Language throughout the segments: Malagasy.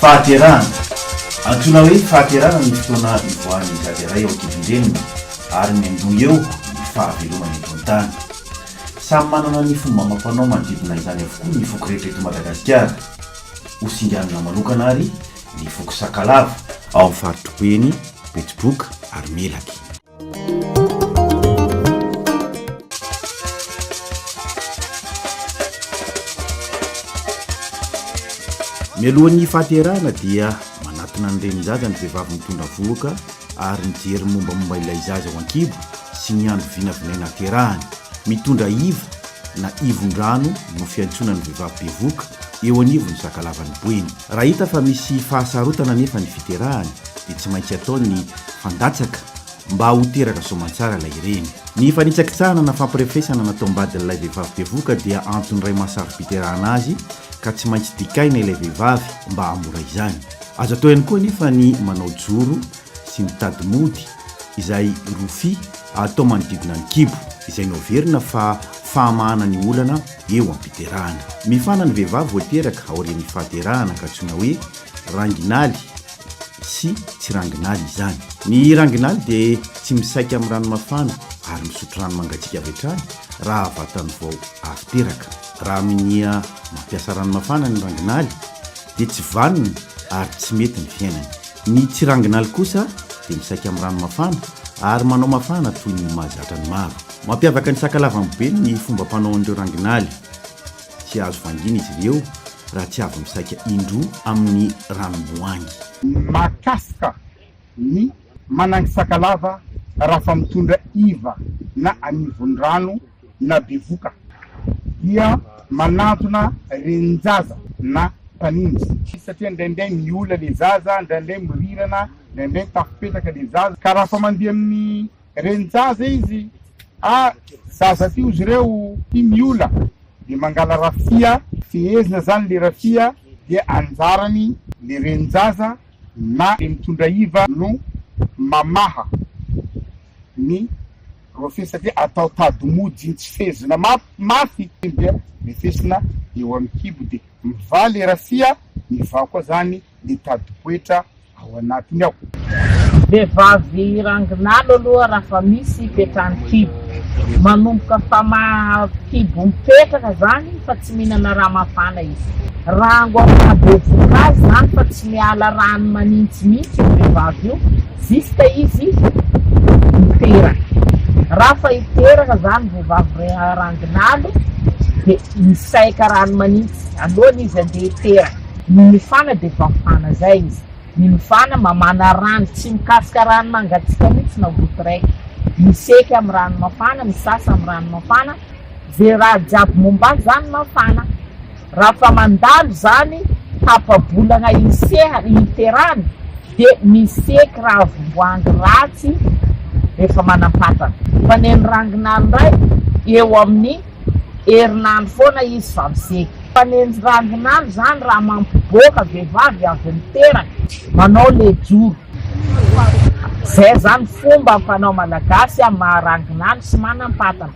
Fahaterahana. Antsoina hoe fahaterahana ny fotoana ivoahan'ny zaza iray ao an-kibon-dreniny ary miandoha eo ny fahavelomany eto an-tany. Samy manana ny fomba amam-panao manodidina izany avokoa ny foko rehetra eto Madagasikara. Ho singanina manokana ary ny foko Sakalava ao amin'ny faritr'i Boeny, Betsiboka ary Melaky. Mialohan'ny fahaterahana dia manatona ny renin-jaza ny vehivavy mitondra vohoka ary mijery ny mombamomba ilay zaza ao an-kibo sy ny andro vinavinaina haterahany. Mitondra iva na ivon-drano no fiantsoana ny vehivavy bevohoka eo anivon'ny Sakalavan'i Boeny. Raha hita fa misy fahasarotana anefa ny fiterahany dia tsy maintsy atao ny fandatsaka mba ho teraka soamantsara ilay reny. Ny fanitsakitsahana na fampirefesana nataom-badin'ilay vehivavy bevohoka dia antony iray mahasaro-piterahana azy ka tsy maintsy dikaina ilay vehivavy mba hahamora izany. Azo atao ihany koa anefa ny manao joro sy mitady mody izay rofia atao manodidina ny kibo, izay noheverina fa fahamahana ny olana eo am-piterahana. Mifana ny vehivavy vao teraka aorian'ny fahaterahana ka antsoina hoe ranginaly sy tsy ranginaly izany. Ny ranginaly dia tsy misaika amin'ny rano mafana ary misotro rano mangatsiaka avy hatrany raha vatany vao avy teraka. Raha minia mampiasa rano mafana ny ranginaly dia tsy vanona ary tsy mety ny fiainany. Ny tsy ranginaly kosa dia misaika amin'ny rano mafana ary manao mafana toy ny mahazatra ny maro. Mampiavaka ny Sakalava-Ambobe ny fombam-panaon'ireo ranginaly. Tsy azo vangiana izy ireo raha tsy avy misaika indroa amin'ny ranom-boahangy. Mahakasika ny manangy Sakalava raha fa mitondra iva na anivon-drano na bevoka dia manantona renin-jaza na mpaninjy satria indraindray miola le zaza, indraindray mirirana, indraindray tafipetraka le zaza ka raha fa mandeha amin'ny renin-jaza izy, ah zaza ty ozy ireo ty miola de mangala rafia, fehezina zany le rafia dia anjarany le renin-jaza na le mitondra iva no mamaha ny rofia satria atao tady mody iny tsy fehezina mafy dia refesina eo amin'ny kibo de mivaha le rafia, mivaha koa zany le tady poetra ao anatiny ao. Vehivavy ranginalo aloha raha fa misy ipetrahan'ny kibo. Manomboka fa maha kibo mipetraka zany fa tsy mihinana raha mafana izy. Rango amin'ny maha bevohoka azy zany fa tsy miala rano manintsy mihitsy io vehivavy io juste izy miteraka. Raha fa hiteraka zany vehivavy ranginalo dia misaika rano manintsy alohan'ny izy andeha hiteraka. Ny mifana dia efa mifana zay izy. Ny mifana mamana rano, tsy mikasika rano mangatsiaka mihitsy na goutte raiky. Miseky amin'ny rano mafana, misasa amin'ny rano mafana, ze raha jiaby momba azy zany mafana. Raha fa mandalo zany tapa-bolagna hiseha hiterahana dia miseky ravim-boahangy ratsy rehefa manam-patana. Fa ny an'i Ranginà ndray eo amin'ny herinandro foana izy fa miseky. Fa ny an'i Ranginà zany raha mampiboaka vehivavy avy niteraka manao le joro. Zay zany fomba fanao malagasy amin'ny maha Ranginà sy manam-patana.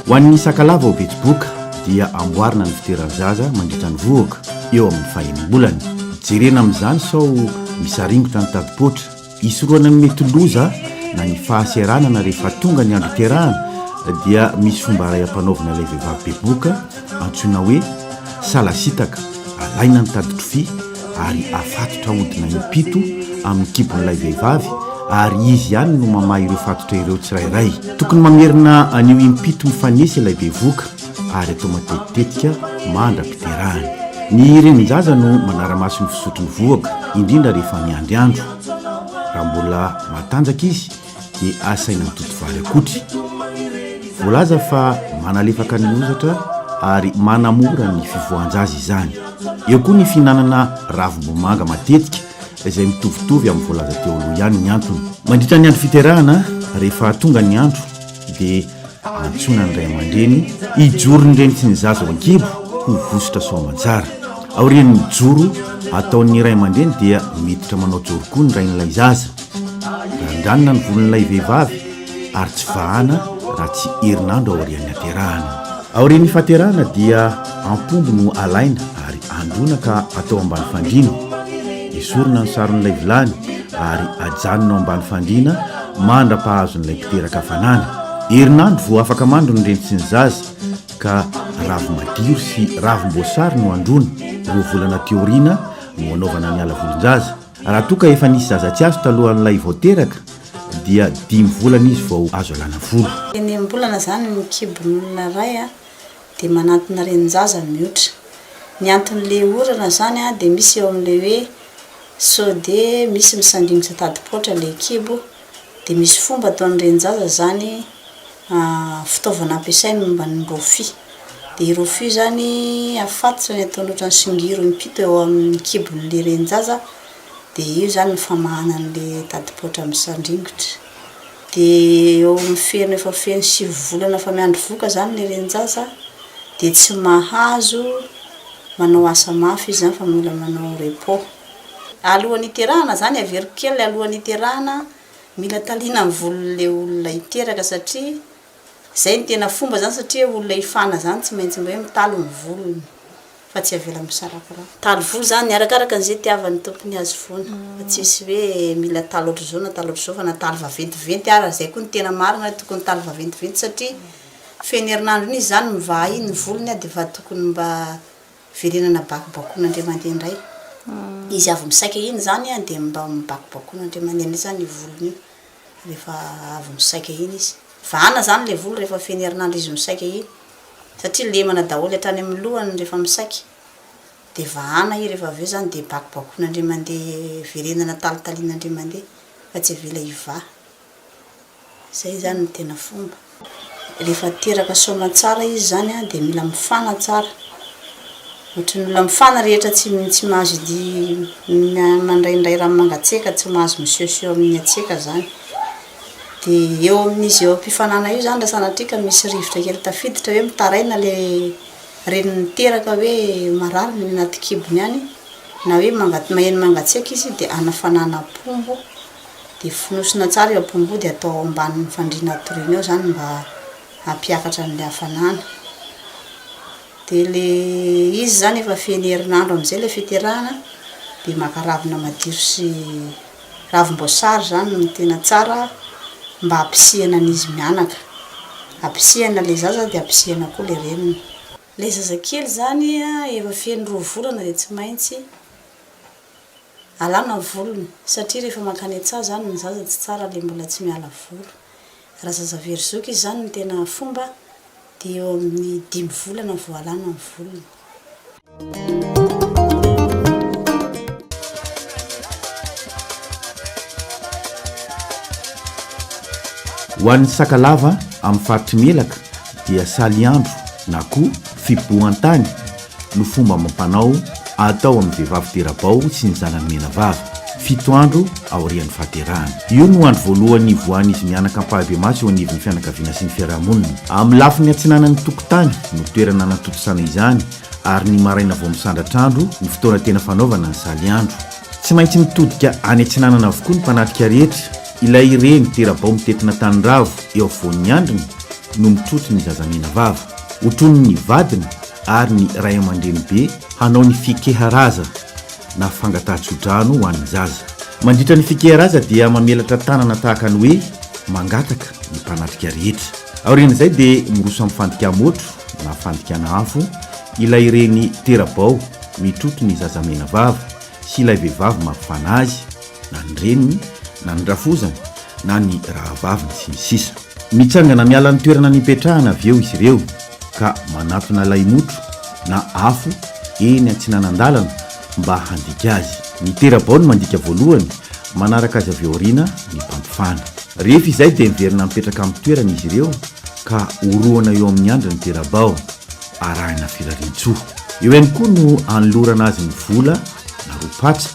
Ho an'ny Sakalava ao Betsiboka dia amboarina ny fiteran-jaza mandritra ny vohoka eo amin'ny fahenim-bolany. Jerena amin'izany sao misaringotra ny tadipoatra. Hisorohana ny mety loza na ny fahaseranana rehefa tonga ny andro iterahana dia misy fomba iray ampanaovina ilay vehivavy bevohoka antsoina hoe salasitaka, alaina ny tadi-trofia ary afatotra ahodina im-pito amin'ny kibon'ilay vehivavy ary izy ihany no mamaha ireo fatotra ireo tsirairay. Tokony mamerina an'io im-pito mifanesy ilay bevohoka ary atao matetitetika mandra-piterahany. Ny renin-jaza no manara-maso ny fisotro ny vohoka, indrindra rehefa miandry andro. Raha mbola matanjaka izy dia asaina mitoto vary akotry. Voalaza fa manalefaka ny hozatra ary manamora ny fivoahan-jaza izany. Eo koa ny fihinanana ravim-bomanga matetika izay mitovitovy amin'ny voalaza teo aloha ihany ny antony. Mandritra ny andro fiterahana, rehefa tonga ny andro dia antsoina ny ray aman-dreny hijoro ny reny sy ny zaza ao an-kibo ho vositra soamantsara. Aorian'ny joro ataon'ny ray aman-dreny dia miditra manao joro koa ny rain'ilay zaza. Randranina ny volon'ilay vehivavy. ary tsy vahana raha tsy herinandro aorian'ny haterahana. Aorian'ny fahaterahana dia ampombo no alaina ary androina ka atao ambany fandriana. Esorina ny saron'ilay vilany ary ajanona ao ambany fandriana mandra-pahazon'ilay mpiteraka hafanana. Herinandro vao afaka mandro ny reny sy ny zaza ka ravi-madiro sy ravim-boasary no androina. Roa volana aty aoriana no anaovana ny ala volon-jaza. Raha toa ka efa nisy zaza tsy azo talohan'ilay vao teraka dia dimy volana izy vao azo alana volo. Enim-bolana izany ny kibon'olona iray dia manantona renin-jaza miotra. Ny anton'ilay orana izany dia misy eo amin'ilay hoe sao dia misy misandringotra tadipaotra ilay kibo dia misy fomba ataon'ny renin-jaza izany fitaovana ampiasainy momba ny rofia. Dia io rofia io izany afatotra ny ataony ohatran'ny singiro impito eo amin'ny kibon'ilay renin-jaza dia io izany no famahana an'ilay tadipaotra misandringotra. Dia eo amin'ny feno efa feno sivy volana efa miandry vohoka izany ilay renin-jaza dia tsy mahazo manao asa mafy izy izany fa mila manao repos. Alohan'ny hiterahana izany, averiko kely, alohan'ny hiterahana mila taliana ny volon'ilay olona hiteraka satria izay no tena fomba izany satria olona hifana izany tsy maintsy mba hoe mitaly ny volony. fa tsy avela misarakaraka. Taly volo zany arakaraka an'izay itiavan'ny tompony azy foana fa tsisy hoe mila taly ohatr'izao na taly ohatr'izao fa na taly vaventiventy ara zay koa no tena marina hoe tokony taly vaventiventy satria feno herinandro iny izy zany mivaha iny ny volony a de efa tokony mba verenana bakobakoina indray mandeha indray izy avy misaika iny zany a de mba mibakobakoina indray mandeha indray zany io volony io rehefa avy misaika iny izy vahana zany le volo rehefa feno herinandro izy misaika iny. Satria lemana daholo hatrany amin'ny lohany rehefa misaika. Dia vahana i rehefa avy eo izany dia bakobakoina indray mandeha verenana talitaliana indray mandeha fa tsy avela hivaha. Izay izany no tena fomba. Rehefa teraka soamantsara izy izany an, dia mila mifana tsara. Ohatran'ny olona mifana rehetra tsy tsy mahazo mandraindray rano mangatsiaka, tsy mahazo misehoseho amin'ny hatsiaka izany. Dia eo amin'izy eo am-pifanana io izany raha sanatria ka misy rivotra kely tafiditra hoe mitaraina ilay reny niteraka hoe marary ny anaty kibony any na hoe maheno mangatsiaka izy dia anafanana apombo dia fonosina tsara io apombo io dia atao ao ambanin'ny fandriana atoriana eo izany mba hampiakatra an'ilay hafanana. Dia ilay izy izany efa feno herinandro amin'izay ilay fiterahana dia maka ravina madiro sy Ravim-boasary izany no tena tsara mba hampisihana an'izy mianaka. Ampisihana ilay zaza dia ampisihana koa ilay reniny. Ilay zazakely izany efa feno roa volana dia tsy maintsy alana ny volony satria rehefa mankany an-tsaha izany ny zaza tsy tsara ilay mbola tsy miala volo. Raha zaza very zoky izy izany no tena fomba dia eo amin'ny dimy volana vao alana ny volony. Ho an'ny Sakalava amin'ny faritr'i Melaka dia saliandro na koa fibohan-tany no fomba amam-panao atao amin'ny vehivavy tera-bao sy ny zanany menavava, fito andro aorian'ny fahaterahany. Io no andro voalohany ivoahan'izy mianaka ampahibemaso eo anivon'ny fianakaviana sy ny fiarahamonina. Amin'ny lafiny atsinanan'ny tokotany no toerana anatontosana izany ary ny maraina vao misandratr'andro ny fotoana tena fanaovana ny saliandro. Tsy maintsy mitodika any atsinanana avokoa ny mpanatrika rehetra, ilay reny tera-bao mitetina tanindravo eo afovoan'ny andriny no mitrotro ny zazamenavava. Hotronin'ny vadiny ary ny ray aman-drenibe hanao ny fikeharaza na fangatahan-tsodrano ho an'ny zaza. Mandritra ny fikeharaza dia mamelatra tanana tahaka ny hoe mangataka ny mpanatrika rehetra. Aorian'izay dia miroso amin'ny fandika-motro na fandikana afo ilay reny tera-bao mitrotro ny zaza menavava sy ilay vehivavy mampifana azy na ny reniny na ny rafozany na ny rahavaviny sy ny sisa. Mitsangana miala ny toerana nipetrahana avy eo izy ireo ka manatona ilay motro na afo eny antsinanan-dalana mba handika azy. Ny tera-bao no mandika voalohany, manaraka azy avy ao aoriana ny mpampifana. Rehefa izay dia miverina mipetraka amin'ny toerany izy ireo ka orohana eo amin'ny andry ny tera-bao, arahina firarian-tsoa. Eo ihany koa no anolorana azy ny vola na ropatsa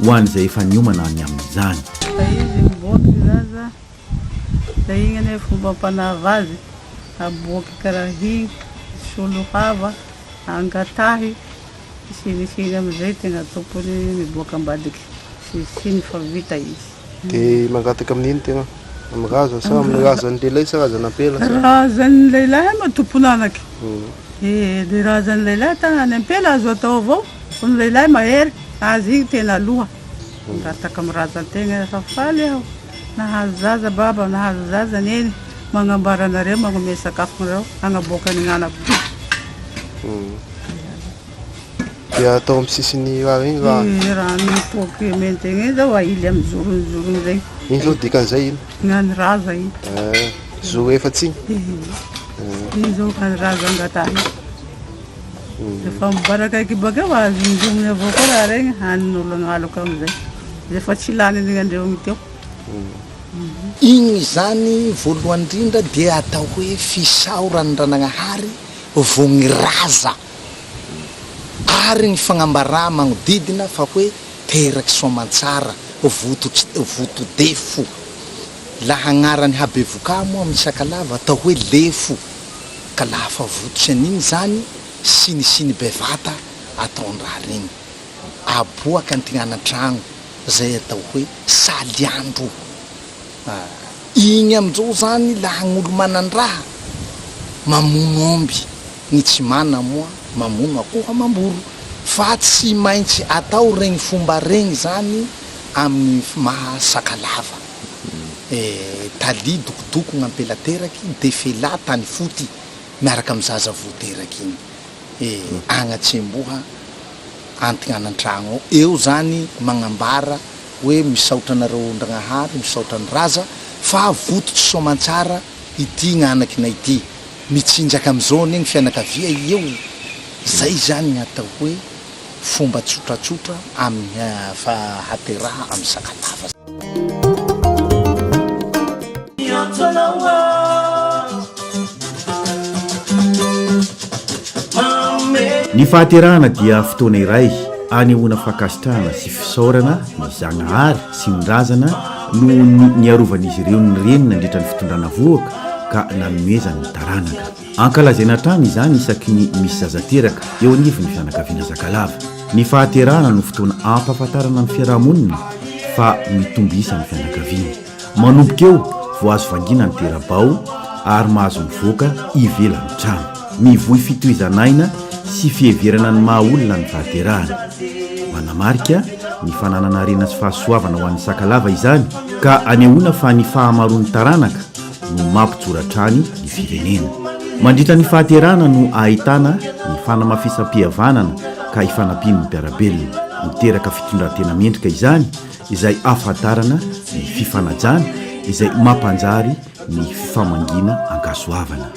ho an'izay efa niomana ny amin'izany. Fa izy miboaky zaza da igny anie fombam-panava azy, aboaky karaha igny, hisolo hava, angatahy, sy ny sy ny amizay tegna tompony miboaka ambadiky, sy sy ny fa vita izy. De mangataka amin'ino tegna? Amin'ny razana sa amin'ny razan'ny lehilahy sa razan'ampela sa? Razan'ny lehilahy no tompon'anaky. Eh, ny razan'ny lehilahy tagnany ampela azo atao avao, fa ny lehilahy mahery, azy igny tena aloha. Mangataka amin'ny razan-tegna efa faly aho, nahazo zaza baba, nahazo zaza neny, magnambara anareo, magnome sakafo anareo, hagnaboaka ny anako ty. Dia atao amin'ny sisin'ny raha igny raha. Ny rano mipoaky mainty igny zao ahily amin'ny zorony zorony zegny. Iny zao dikan'izay ino? Ny an'ny raza iny. Eh, zoro efatsy igny? Eh, iny zao ka ny raza angatahina. Rehefa mibarakaiky bakeo azonjominy avao koa raha regny hanin'olo agn'aloka amizay. Zay fa tsy lany an'igny andreo teo. Igny zany voalohany indrindra dia atao hoe fisaoran'ny Ranagnahary vao gny raza ary ny fagnambarà magnodidina fa hoe teraky soamantsara vototry votodefo. Laha agnarany habevokà moa amin'ny Sakalava atao hoe lefo ka laha fa vototsy an'igny zany sinisiny bevata ataon-draha regny. Aboaka antignanan-tragno zay atao hoe saliandro. Igny amizao zany laha gn'olo manan-draha mamono omby, ny tsy mana moa mamono akoho amam-boro, fa tsy maintsy atao regny fomba regny zany amin'ny maha sakalava. Eh, tali dokodoko gn'ampela teraky de fela tany foty miaraka amy zaza voa teraky igny. Eh, agny atsemboha antignanan-tragno ao, eo zany magnambara hoe misaotra anareo Ndragnahary, misaotra ny Raza fa vototry soamantsara ity gn'anakinay ity, mitsinjaka amizao anie ny fianakavia eo, zay zany ny atao hoe fomba tsotratsotra amin'ny fahateraha amin'ny Sakalava. Miantso anao aho. Ny fahaterahana dia fotoana iray anehoana fankasitrahana sy fisaorana ny Zagnahary sy ny razana noho ny niarovan'izy ireo ny reny nandritra ny fitondrana vohoka ka nanomezany ny taranaka. Ankalazaina hatrany izany isaky ny misy zaza teraka eo anivon'ny fianakaviana Zakalava. Ny fahaterahana no fotoana ampahafantarana ny fiarahamonina fa mitombo isa ny fianakaviana. Manomboka eo vao azo vangiana ny tera-bao ary mahazo mivoaka ivelan'ny trano. Mivoy fitohizan'aina sy fiheverana ny maha olona ny fahaterahana. Manamarika ny fananana harena sy fahasoavana ho an'ny Sakalava izany ka anehoana fa ny fahamaroan'ny taranaka no mampijoro hatrany ny firenena. Mandritra ny fahaterahana no ahitana ny fanamafisam-pihavanana ka ifanampian'ny mpiara-belona. Miteraka fitondran-tena mendrika izany izay ahafantarana ny fifanajana izay mampanjary ny fifamangiana ankasoavana.